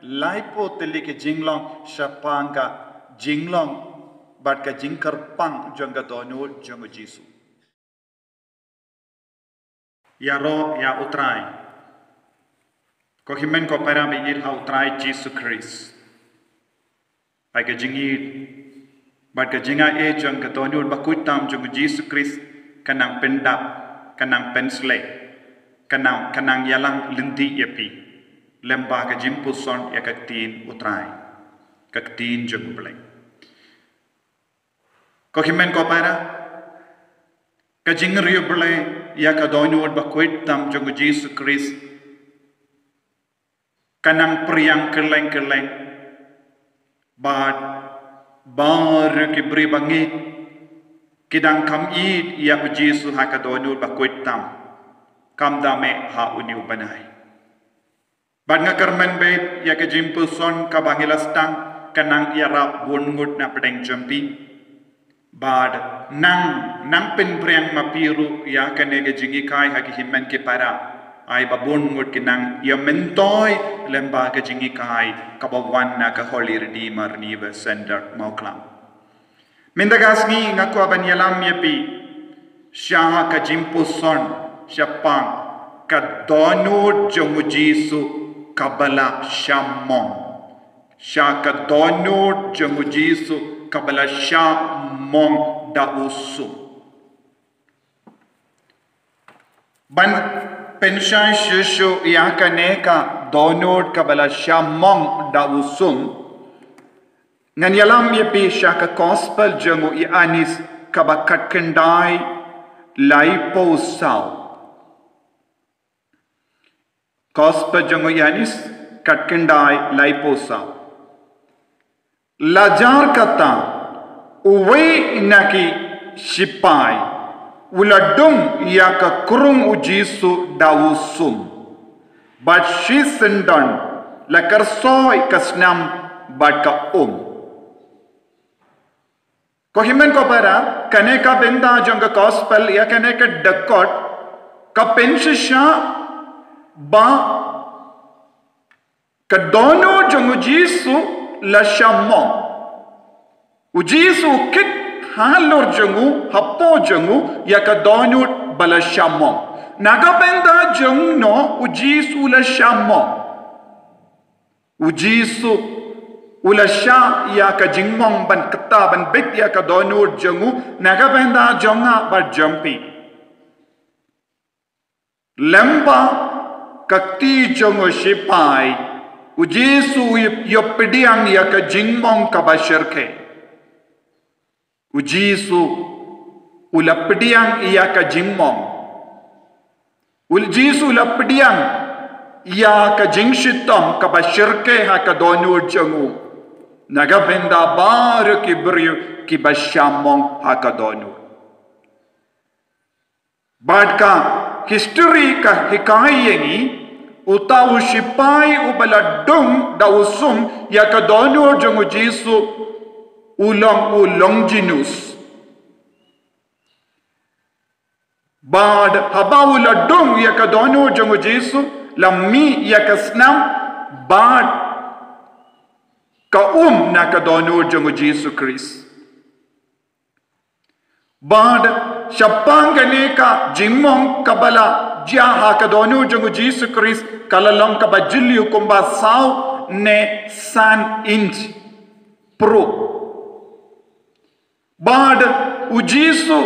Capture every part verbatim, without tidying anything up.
Laiphew tylli ki jinglong shaphang ka jinglong bad ka jingkyrpang jong ka dohnud jong u Jisu. Ïaroh ïa u Trai. Ko hynmen ko para ba ïeit ha u Trai Jisu Khrist. Ai ka jingïeit bad ka jingaiei jong ka dohnud bakhuid tam jong u Jisu Khrist ka nang pyndap, ka nang pynshlei, ka nang, ka nang ïalang lynti ïa phi. Lem bad ka jingpuson ïa ka ktien u Trai, ka ktien jong u Blei. Ko hynmen ko para, ka jingriewblei ïa ka dohnud bakhuid tam jong u Jisu Khrist ka nang phriang kylleng kylleng. Bad baroh ki briew ba ngeit ki dang kham ïeit ïa u Jisu ha ka dohnud bakhuid tam, kam da mih ha une u bnai. Bad nga kyrmen beit ïa ka jingpuson kaba ngi la sdang ka nang ïarap bun ngut na pdeng jong phi. Bad nang, nang pynphriang ma phi ruh ïa kane ka jinghikai ha ki hynmen ki para. Ai ba bun ngut ki nang ïa myntoi lem bad ka jinghikai kaba wan na ka Holy Redeemer Revival Center Mawklam. Mynta ka sngi nga kwah ban ïalam ïa phi sha ka jingpuson shaphang ka dohnud jong u Jisu kaba la shymmong. Sha ka dohnud jong u Jisu kaba la shymmong da u sum. Ban pynshai shuh shuh ïa kane ka dohnud kaba la shymmong da u sum, ngan ïalam ïa phi sha ka Gospel jong u Ïoannis kaba khatkhyndai, laiphew saw. Gospel jong u Ïoannis khatkhyndai, laiphew saw. La jar kata, uwei na ki shipai u la dung ïa ka krung u Jisu da u sum, bad shisyndon la kyrshoi ka snam bad ka um. Ko hynmen ko para, kane ka bynta jong ka Gospel ïa kane ka dkhot ka pynshisha ba ka dohnud jong u Jisu la shymmong. U Jisu u kit halor jong u, hapoh jong u, ïa ka dohnud ba la shymmong. Na ka bynta jong no u Jisu u la shymmong? U Jisu u la shah ïa ka jingmong ban kata ban bit ïa ka dohnud jong u na ka bynta jong nga bad jong phi. Lem bad ka kti jong u shipai, u Jisu u ïoh pdiang ïa ka jingmong kaba shyrkhei. U Jisu u la pdiang ïa ka jingmong. U Jisu u la pdiang ïa ka jingshitom kaba shyrkhei ha ka dohnud jong u. Na ka bynta baroh ki briew kiba shymmong ha ka dohnud. Bad ka history ka hikai ïa ngi, uta u shipai uba la dung da u sum ïa ka dohnud jong u Jisu, u long u Longinus. Bad haba u la dung ïa ka dohnud jong u Jisu, la mih ïa ka snam bad ka um na ka dohnud jong u Jisu Khrist. Bad shaphang kane ka jingmong kaba la jia ha ka dohnud jong u Jisu Khrist, ka la long kaba jylliew kumba saw ne san inch pruh. Bad u Jisu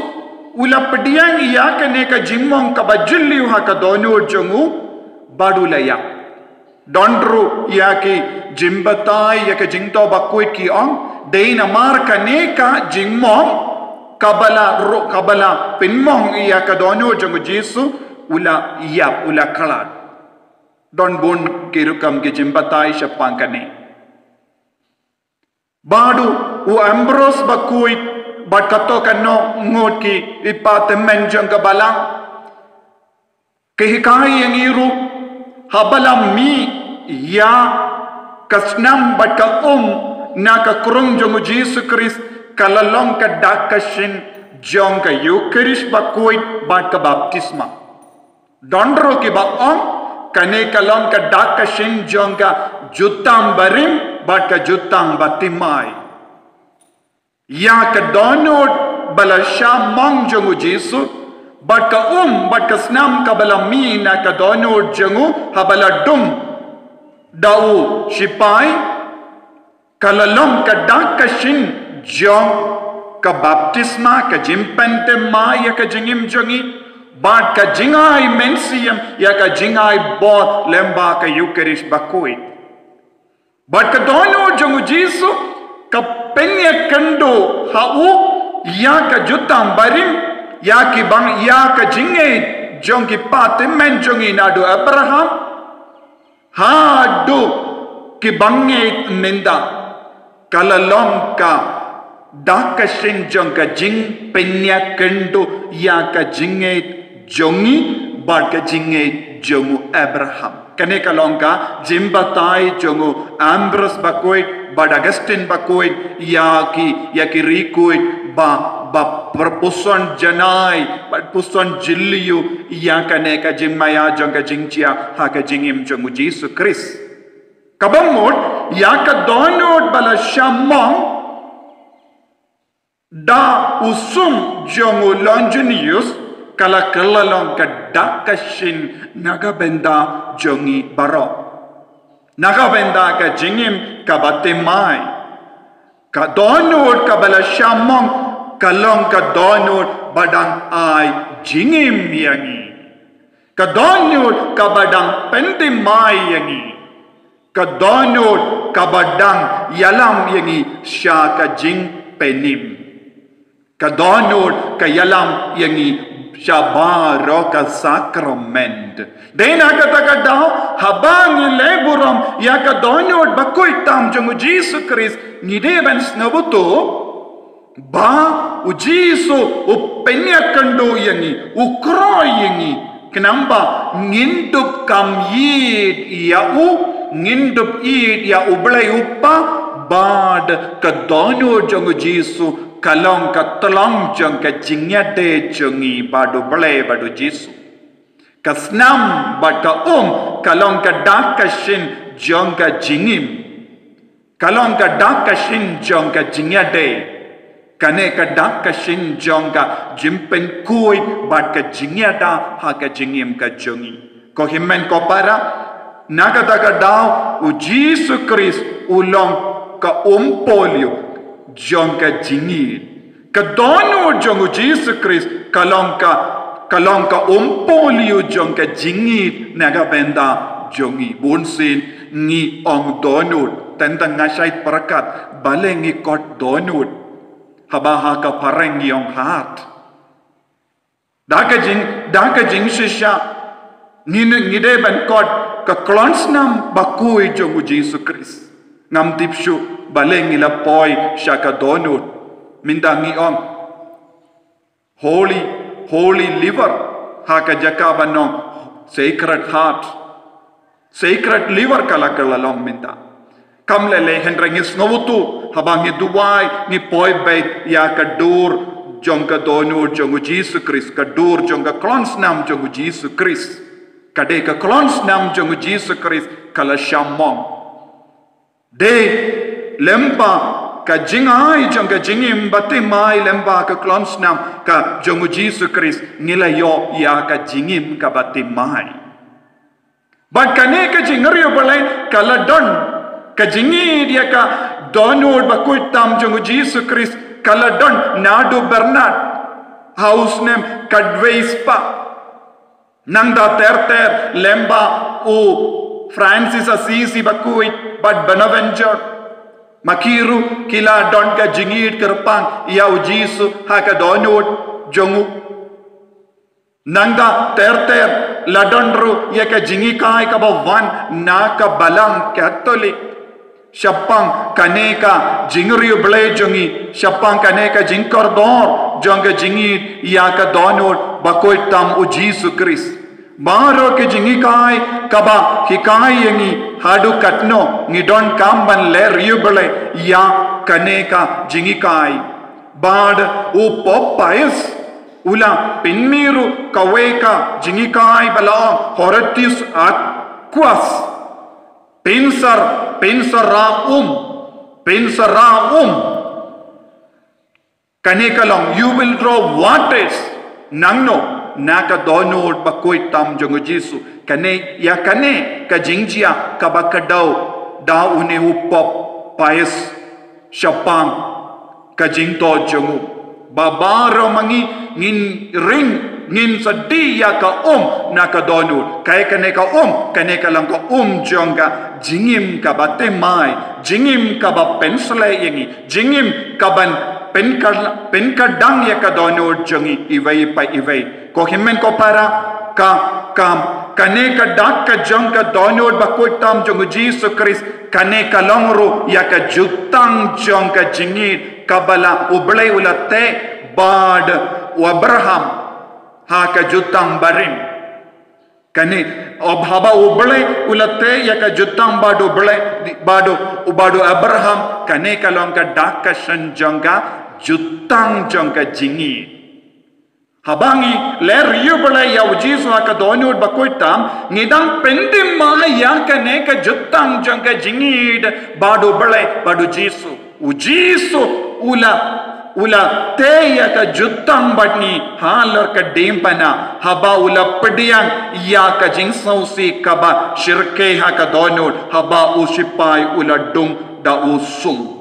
u la pdiang ïa kane ka jingmong kaba jylliew ha ka dohnud jong u, bad u la ïap. Don ruh ïa ki jingbatai, ïa ka jingthoh bakhuid ki ong, dei namar kane ka jingmong kaba la ruh, kaba la pynmong ïa ka dohnud jong u Jisu, u la ïap, u la khlad. Don bun ki rukom ki jingbatai shaphang kane. Bad u Ambrose bakhuid bad katto katne ngut ki ïing tymmen jong ka balang, ki hikai ïa ngi ruh, haba la mih ïa ka snam bad ka um na ka krung jong u Jisu Khrist, ka la long ka dak ka shin jong ka Eukharist bakhuid bad ka baptisma. Don ruh kiba ong, Kane ka long ka dak ka shin jong ka jutang barim bad ka jutang bathymmai. Ïa ka dohnud ba la shah mong jong u Jisu, bad ka um bad ka snam kaba la mih na ka dohnud jong u haba la dung da u shipai, ka la long ka dak ka shin jong ka baptisma, ka jingpynthymmai ïa ka jingim jong ngi, bad ka jingai mynsiem ïa ka jingai bor lyngba ka Eukharist bakhuid. Bad ka dohnud jong u Jisu ka pynïakynduh ha u ïa ka jutang barim, ïa ki bang, ïa ka jingngeit jong ki patymmen jong ngi naduh Abraham haduh ki bangeit mynta. Ka la long ka dak ka shin jong ka jingpynïakynduh ïa ka jingngeit jong ngi bad ka jingngeit jong u Abraham. Kane ka long ka jingbatai jong u Ambrose bakhuid bad Augustine bakhuid ïa ki, ïa ki riewkhuid ba, ba pyrpuson janai bad puson jylliew ïa kane ka jingmaïa jong ka jingjia ha ka jingim jong u Jisu Khrist. Kaba mut, ïa ka dohnud ba la shah mong da u sum jong u Longinus ka la kylla long ka dak ka shin na ka bynta jong ngi baroh, na ka bynta ka jingim kaba thymmai. Ka dohnud kaba la shah mong ka long ka dohnud ba dang ai jingim ïa ngi, ka dohnud kaba dang pynthymmai ïa ngi, ka dohnud kaba dang ïalam ïa ngi sha ka jingpynim, ka dohnud ka ïalam ïa ngi sha baroh ka sakrament. Dei na kata ka daw, haba ngi leh burom ïa ka dohnud bakhuid tam jong u Jisu Khrist, ngi dei ban sngewthuh ba u Jisu u pynïakynduh ïa ngi, u kroi ïa ngi, khnang ba ngin dup kam ïeit ïa u, ngin dup ïeit ïa u Blei u Kpa bad ka dohnud jong u Jisu ka long ka tyllong jong ka jingïadei jong ngi bad u Blei bad u Jisu. Ka snam bad ka um ka long ka dak ka shin jong ka jingim. Ka long ka dak ka shin jong ka jingïadei. Kane ka dak ka shin jong ka jingpynkhuid bad ka jingïada ha ka jingim ka jong ngi. Ko hynmen ko para, na kata ka daw u Jisu Khrist u long ka umpohliew jong ka jingïeit. Ka dohnud jong u Jisu Khrist ka long ka, ka long ka umpohliew jong ka jingïeit na ka bynta jong ngi. Bunsien ngi ong dohnud, tang tang nga shait pyrkhat balei ngi khot dohnud. Haba ha ka phareng ngi ong heart. Da ka jing, da ka jingshisha ngi, ngi dei ban khot ka kloi snam bakhuid jong u Jisu Khrist. Ngam tip shuh balei ngi la poi sha ka dohnud. Mynta ngi ong Holy, Holy Liver, ha ka jaka ba nong Sacred Heart. Sacred Liver ka la kylla long mynta. Kam lei lei hynrei ngi sngewthuh haba ngi duwai ngi poi beit ïa ka dur jong ka dohnud jong u Jisu Khrist, ka dur jong ka kloi snam jong u Jisu Khrist. Ka dei ka kloi snam jong u Jisu Khrist ka la shah mong. Dei lyngba ka jingai jong ka jingim bathymmai lyngba ka kloi snam ka jong u Jisu Khrist ngi la ïoh ïa ka jingim kaba thymmai. Bad kane ka jingriewblei ka la don, ka jingïeit ïa ka dohnud bakhuid tam jong u Jisu Khrist ka la don naduh Bernard ha u snem khatwei spah. Nangta ter ter lyngba u Francis Assisi bakhuid bad Bonaventure ma ki ruh ki la don ka jingïeit kyrpang ïa u Jisu ha ka dohnud jong u. Nangta ter ter la don ruh ïa ka jinghikai kaba wan na ka Balang Katholik. Shaphang kane ka jingriewblei jong ngi, shaphang kane ka jingkordor jong ka jingïeit ïa ka dohnud bakhuid tam u Jisu Khrist. Baroh ka jinghikai kaba hikai ïa ngi haduh katno ngi donkam ban leh riewblei ïa kane ka jinghikai. Bad u Pope Pius u la pynmih ruh kawei ka jinghikai ba la ong Horatius Ad Kwas, pynsar, pynsara um, pynsara um. Kane ka long, you will draw waters. Nangno? Na ka dohnud bakhuid tam jong u Jisu. Kane, ïa kane ka jingjia kaba kdew da une u pop pais shaphang ka jingthoh jong u. Ba baroh ma ngi ngin ring, ngin sa die ïa ka um na ka dohnud. Kaei kane ka um? Kane ka long ka um jong ka jingim kaba thymmai, jingim kaba pynshlei ïa ngi, jingim kaban pynka-, pynkdang ïa ka dohnud jong ngi iwei pa iwei. Ko hynmen ko para, ka, ka, kane ka dak ka jong ka dohnud bakhuid tam jong u Jisu Khrist, kane ka long ruh ïa ka jutang jong ka jingïeit kaba la U Blei u la teh bad u Abraham ha ka jutang barim. Kane, ob haba U Blei u la teh ïa ka jutang bad u Blei, bad u, bad u Abraham, kane ka long ka dak ka shen jong ka jutang jong ka jingïeit. Haba ngi leh riewblei ïa u Jisu ha ka dohnud bakhuid tam, ngi dang pynthymmai ïa kane ka jutang jong ka jingïeit bad u Blei, bad u Jisu. U Jisu u la, u la teh ïa ka jutang bad ngi halor ka diengphna, haba u la pdiang ïa ka jingsngewsih kaba shyrkhei ha ka dohnud, haba u sipai u la dung da u sum.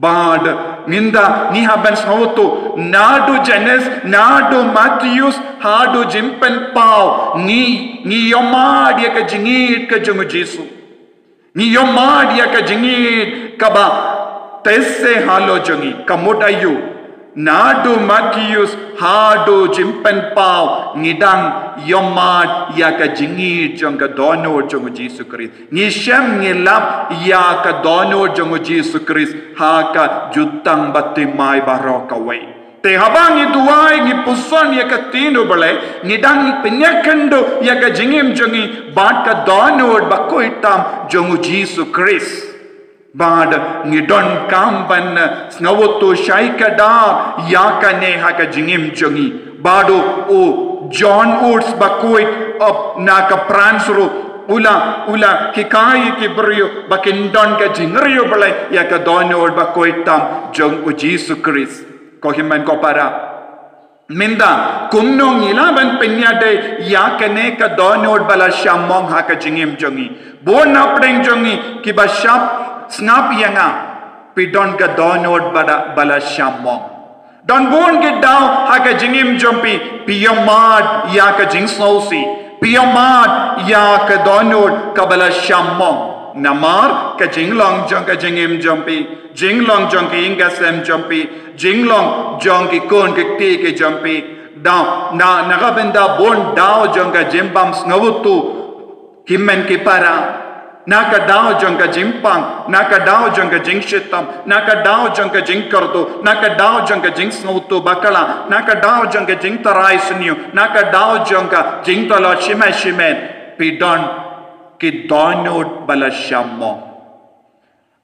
Bad mynta ngi hap ban sngewthuh, naduh Janes, naduh Mathaios, haduh Jingpynpaw, ngi, ngi ïohmad ïa ka jingïeit ka jong u Jisu. Ngi ïohmad ïa ka jingïeit kaba teh se halor jong ngi, ka mut aïu? Naduh Mathaios haduh Jingpynpaw ngi dang ïohmad ïa ka jingïeit jong ka dohnud jong u Jisu Khrist. Ngi shem ngi lap ïa ka dohnud jong u Jisu Khrist ha ka jutang bathymmai baroh kawei. Te haba ngi duwai, ngi puson ïa ka ktien U Blei, ngi dang pynïakynduh ïa ka jingim jong ngi bad ka dohnud bakhuid tam jong u Jisu Khrist. Bad ngi donkam ban sngewthuh shai kdar ïa kane ha ka jingim jong ngi. Bad u John Oates bakhuid, ap, na ka Phrance ruh, u la, u la hikai ki briew ba kin don ka jingriewblei ïa ka dohnud bakhuid tam jong u Jisu Khrist. Ko hynmen ko para, mynta kumno ngi lah ban pynïadei ïa kane ka dohnud ba la shah mong ha ka jingim jong ngi? Bun na pdeng jong ngi kiba shah sngap ïa nga, phi don ka dohnud ba la, ba la shah mong. Don bun ki daw ha ka jingim jong phi, phi ïohmad ïa ka jingsngewsih, phi ïohmad ïa ka dohnud kaba la shah mong. Namar ka jinglong jong ka jingim jong phi, jinglong jong ka ïing ka sem jong phi, jinglong jong ki khun ki kti ki jong phi. Daw, na, na ka bynta bun daw jong ka jingbym sngewthuh, ki hynmen ki para, na ka daw jong ka jingpang, na ka daw jong ka jingshitom, na ka daw jong ka jingkyrduh, na ka daw jong ka jingsngewthuh bakla, na ka daw jong ka jingtharai sniew, na ka daw jong ka jingtylli shimet shimet, phi don ki dohnud ba la shah mong.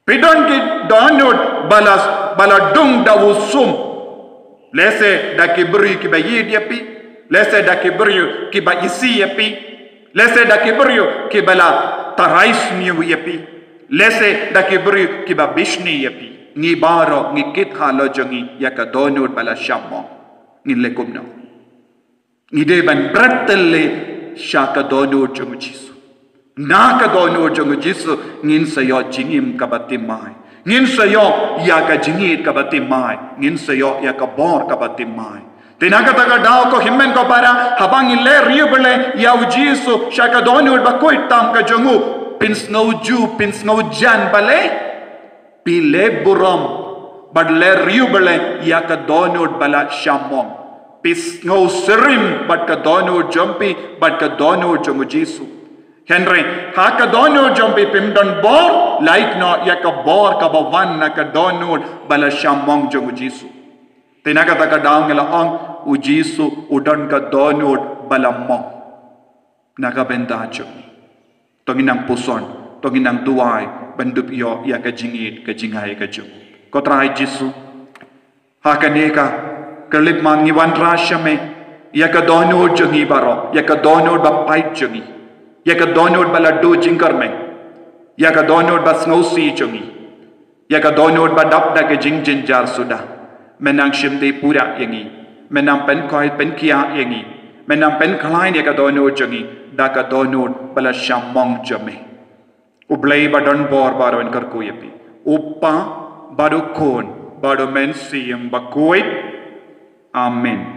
Phi don ki dohnud ba la, ba la dung da u sum. Lehse da ki briew kiba ïeit ïa phi. Lehse da ki briew kiba isih ïa phi. Lehse da ki briew kiba la tharai sniew ïa phi. Lehse da ki briew kiba bishni ïa phi. Ngi baroh ngi kit halor jong ngi ïa ka dohnud ba la shah mong. Ngin leh kumno? Ngi dei ban bret tyrli sha ka dohnud jong u Jisu. Na ka dohnud jong u Jisu ngin sa ïoh jingim kaba thymmai. Ngin sa ïoh ïa ka jingïeit kaba thymmai. Ngin sa ïoh ïa ka bor kaba thymmai. Te na kata ka daw ko hynmen ko para, haba ngi leh riewblei ïa u Jisu sha ka dohnud bakhuid tam ka jong u, pynsngewjuh, pynsngewjan balei? Phi leh burom bad leh riewblei ïa ka dohnud ba la shah mong. Phi sngewsyriem bad ka dohnud jong phi bad ka dohnud jong u Jisu. Hynrei ha ka dohnud jong phi phim don bor lait noh ïa ka bor kaba wan na ka dohnud ba la shah mong jong u Jisu. Te na kata ka daw ngi la ong u Jisu u don ka dohnud ba la mong na ka bynta jong ngi. To ngin nang puson, to ngin nang duwai ban dup ïoh ïa ka jingïeit ka jingai ka jong u. Ko Trai Jisu, ha kane ka khyllipmat ngi wanrah sha me ïa ka dohnud jong ngi baroh, ïa ka dohnud ba pait jong ngi. Ïa ka dohnud ba la duh jingkyrmen. Ïa ka dohnud ba sngewsih jong ngi. Ïa ka dohnud ba dap da ka jingjynjar suda. Men nang shim dei pura ïa ngi. Men nang pynkhiah pynkhiah ïa ngi. Men nang pynkhlaiñ ïa ka dohnud jong ngi. Da ka dohnud ba la shah mong jong me. U Blei ba don bor baroh un kyrkhu ïa phi. U Kpa, bad u Khun, bad u Mynsiem Bakhuid. Amen.